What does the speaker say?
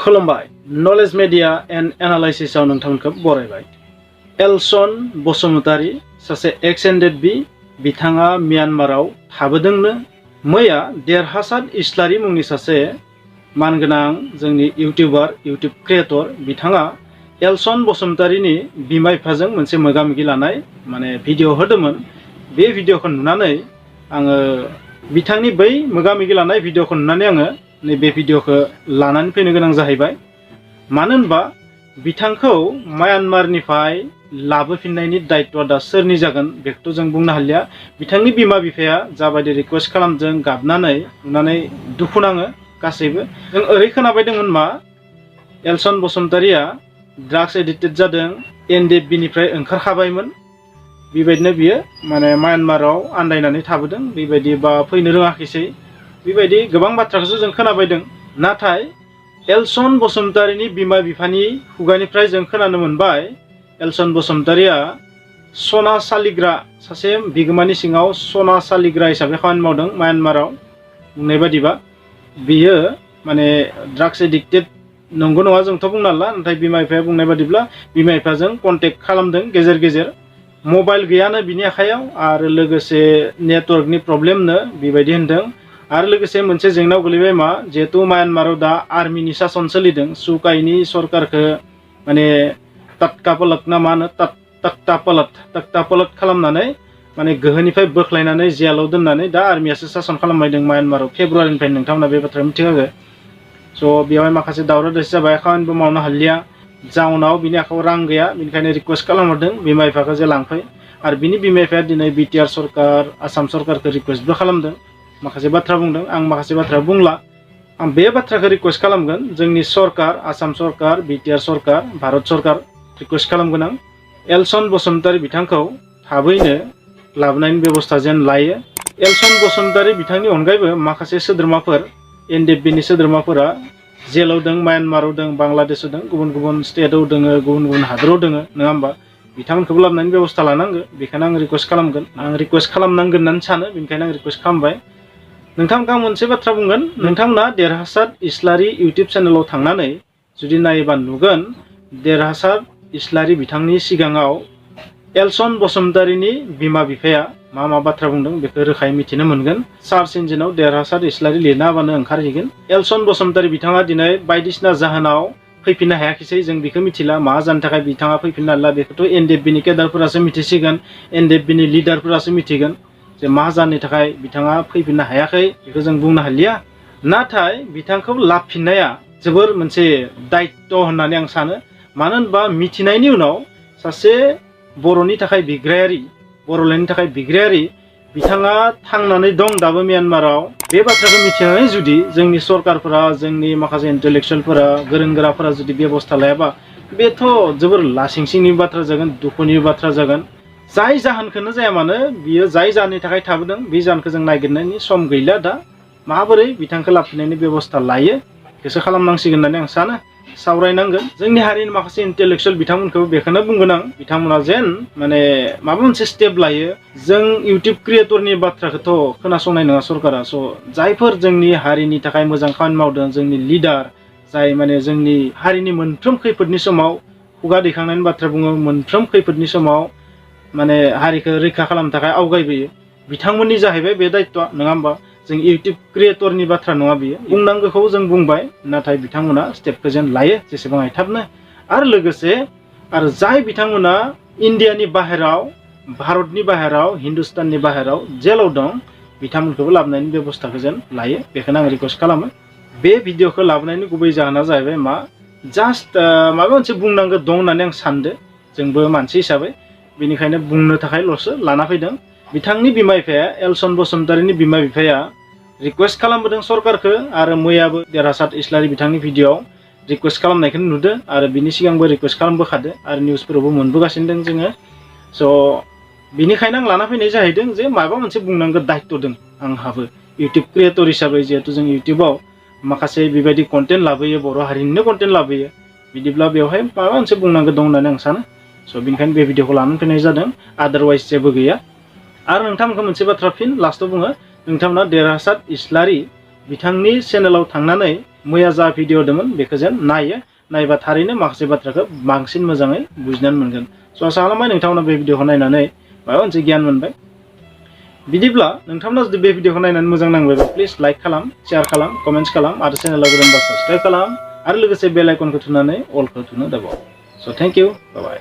खुलुमबाय knowledge media and analysis आव नोंथांखौ बरायबाय। एलसन बसुमतारी सासे एक्स NDFB बिथाङा म्यानमाराव थाबोदोंनो। मैया देरहासार इस्लारि मुंनि सासे मानगोनां जोंनि इउटिउब क्रिएटर बिथाङा एलसन बसुमतारीनि बिमा बिफाजों मोनसे मोगा-मोगि लानाय माने भिडिअ होदोंमोन। बे भिडिअखौ नुनानै आङो बिथांनि बै मोगा-मोगि लानाय भिडिअखौ नुनानै आङो नैबे भिडिअखौ लानानै फैनो गोनां जाहैबाय। मानो होनबा बिथांखौ म्यानमारनिफ्राय लाबोफिननायनि दायित्वआ दा सोरनि जागोन बेखौथ' जों बुंनो हालिया। बिथांनि बिमा बिफाया जाबायदि रिक्वेस्ट खालामदों गाबनानै नुनानै दुखु नाङो गासैबो। जों ओरै खोनाबायदोंमोन मा एलसन बसुमतारीया ड्राग्स एडिक्टेड जादों, NDFB निफ्राय ओंखारखाबायमोन। बेबायदिनो बियो माने म्यानमाराव आन्दायनानै थाबोदों, बेबायदि बा फैनो रोङाखैसै, बेबायदि गोबां बाथ्राखौसो जों खोनाबायदों। नाथाय एलसन बसुमतारीनि बिमा बिफानि खुगानिफ्राय जों खोनानो मोनबाय एलसन बसुमतारीया सना सालिग्रा सासे बिगोमानि सिङाव सना सालिग्रा हिसाबै खामानि मावदों म्यानमाराव। बुंनाय बादिबा बियो माने ड्राग्स एडिक्टेड नंगौ नङा जोंथ' बुंनो हाला, नाथाय बिमा बिफाया बुंनाय बादिब्ला बिमा बिफाजों कन्टेक्ट खालामदों गेजेर गेजेर। मबाइल गैयानो बिनि आखायाव आरो लोगोसे नेटवर्कनि प्रब्लेमनो बेबायदि होनदों। आरो लोगोसे मोनसे जेंनायाव गोलैबाय मा जिहेतु म्यानमाराव दा आर्मिनि सासन सोलिदों, सुकाइनि सरकारखौ माने तख्तापलट ना मा होनो तख्तापलट खालामनानै माने गोहोनिफ्राय बोख्लायनानै जेलाव दोननानै दा आर्मियासो सासन खालामबायदों म्यानमाराव फेब्रुवारिनिफ्राय। नोंथांमोना बे बाथ्राखौ मिथिखागौ। स' बेवहाय माखासे दावराव दावसि जाबाय, खामानिबो मावनो हालिया, जाउनाव बिनि आखायाव रां गैया। बेनिखायनो रिक्वेस्ट खालामहरदों बिमा बिफाखौ जे लांफै। आरो बिनि बिमा बिफाया दिनै BTR सरकार आसाम सरकारखौ रिक्वेस्टबो खालामदों, माखासे बाथ्रा बुंदों। आं माखासे बाथ्रा बुंला, आं बे बाथ्राखौ रिक्वेस्ट खालामगोन जोंनि सरकार, आसाम सरकार, BTR सरकार, भारत सरकार रिक्वेस्ट खालामगोन आं एलसन बसुमतारी बिथांखौ थाबैनो लाबोनायनि बेबस्था जेन लायो। एलसन बसुमतारी बिथांनि अनगायैबो माखासे सोद्रोमाफोर NDFB नि सोद्रोमाफोरा जेलाव दं, म्यानमाराव दं, बांलादेशआव दं, गुबुन गुबुन स्टेटआव दङ, गुबुन गुबुन हादराव दङ, नङा होमबा? बिथांमोनखौबो लाबोनायनि बेबस्था लानांगौ, बेखायनो आं रिक्वेस्ट खालामगोन। आं रिक्वेस्ट खालामनांगोन होननानै सानो, बेनिखायनो आं रिक्वेस्ट खालामबाय। नोंथांमोनखौ आं मोनसे बाथ्रा बुंगोन, नोंथांमोना देरहासार इस्लारि इउटिउब चेनेलाव थांनानै जुदि नायोबा नुगोन देरहासार इस्लारि बिथांनि सिगाङाव एलसन बसुमतारीनि बिमा बिफाया मा मा बाथ्रा बुंदों बेखौ रोखायै मिथिनो मोनगोन। सार्च इन्जिनाव देरहासार इस्लारि लिरना होबानो ओंखारहैगोन। एलसन बसुमतारी बिथाङा दिनै बायदिसिना जाहोनाव फैफिननो हायाखिसै, जों बेखौ मिथिला मा जानो थाखाय बिथाङा फैफिननो हाला। बेखौथ' NDFB नि केडारफोरासो मिथिसिगोन, NDFB नि लिडारफोरासो मिथिगोन जे मा जाहोननि थाखाय बिथाङा फैफिननो हायाखै, बेखौ जों बुंनो हालिया। नाथाय बिथांखौ लाबोफिननाया जोबोर मोनसे दायित्व होननानै आं सानो। मानो होनबा मिथिनायनि उनाव सासे बर'नि थाखाय बिग्रायारि, बर'लेण्डनि थाखाय बिग्रायारि बिथाङा थांनानै दं दाबो म्यानमाराव। बे बाथ्राखौ मिथिनानै जुदि जोंनि सरकारफोरा, जोंनि माखासे इन्टेलेक्सुयेलफोरा, गोरों गोराफोरा जुदि बेबस्था लायाबा बेथ' जोबोर लासिंसिंनि बाथ्रा जागोन, दुखुनि बाथ्रा जागोन। जाय जाहोनखौनो जाया मानो बियो जाय जाहोननि थाखाय थाबोदों बे जाहोनखौ जों नागिरनायनि सम गैला दा। माबोरै बिथांखौ लाबोफिननायनि बेबस्था लायो बेखौसो खालामनांसिगोन होननानै आं सानो। सावरायनांगोन जोंनि हारिनि माखासे इन्टेलेक्सुयेल बिथांमोनखौ बेखौनो बुंगोन आं, बिथांमोना जेन माने माबा मोनसे स्टेप लायो। जों इउटिउब क्रिएटरनि बाथ्राखौथ' खोनासंनाय नङा सरकारा। स' जायफोर जोंनि हारिनि थाखाय मोजां खामानि मावदों, जोंनि लिडार जाय माने जोंनि हारिनि मोनफ्रोम खैफोदनि समाव खुगा दैखांनायनि बाथ्रा बुङो, मोनफ्रोम खैफोदनि समाव माने हारिखौ रैखा खालामनो थाखाय आवगायबोयो, बिथांमोननि जाहैबाय बे दायित्वआ, नङा होमबा? जों इउटिउब क्रिएटरनि बाथ्रा नङा बियो। बुंनांगौखौ जों बुंबाय, नाथाय बिथांमोना स्टेपखौ जेन लायो जेसेबां हायो थाबनो। आरो लोगोसे आरो जाय बिथांमोना इन्डियानि बाहेराव, भारतनि बाहेराव, हिन्दुस्ताननि बाहेराव जेलाव दं बिथांमोनखौबो लाबोनायनि बेबस्थाखौ जेन लायो, बेखौनो आं रिक्वेस्ट खालामो। बे भिडिअखौ लाबोनायनि गुबै जाहोना जाहैबाय मा जास्ट माबा मोनसे बुंनांगौ दं होननानै आं सानदों, जोंबो मानसि हिसाबै, बेनिखायनो बुंनो थाखायल'सो लाना फैदों। बिथांनि बिमा बिफाया, एलसन बसुमतारीनि बिमा बिफाया रिक्वेस्ट खालामबोदों सरकारखौ, आरो मैयाबो देरहासार इस्लारि बिथांनि भिडिअ'आव रिक्वेस्ट खालामनायखौ नुदों, आरो बिनि सिगांबो रिक्वेस्ट खालामबोखादों, आरो निउसफोरावबो मोनबोगासिनो दं जोङो। स' बिनिखायनो आं लाना फैनाय जाहैदों जे माबा मोनसे बुंनांगौ दायित्व दं आंहाबो इउटिउब क्रिएटर हिसाबै। जिहेतु जों इउटिउबाव माखासे बेबायदि कन्टेन्ट लाबोयो, बर' हारिनिनो कन्टेन्ट लाबोयो, बिदिब्ला बेवहाय माबा मोनसे बुंनांगौ दं होननानै आं सानो। स' बेनिखायनो बे भिडिअखौ लानानै फैनाय जादों, आदारवाइज जेबो गैया। आरो नोंथांमोनखौ मोनसे बाथ्रा फिन लास्टआव बुङो, नोंथांमोना देरहासार इस्लारि बिथांनि चेनेलाव थांनानै मैया जा भिडिअ होदोंमोन बेखौ जेन नायबा थारैनो माखासे बाथ्राखौ बांसिन मोजाङै बुजिनानै मोनगोन। स' आसा खालामबाय नोंथांमोना बे भिडिअखौ नायनानै माबा मोनसे गियान मोनबाय। बिदिब्ला नोंथांमोना जुदि बे भिडिअखौ नायनानै मोजां नांबायबा प्लिज लाइक खालाम, शेयार खालाम, कमेन्ट्स खालाम आरो चेनेलाव गोदानबा साबस्क्राइब खालाम आरो लोगोसे बेल आइकनखौ थुनानै अलखौ थुनो दाबाव। स' थेंक इउ, बाय बाय।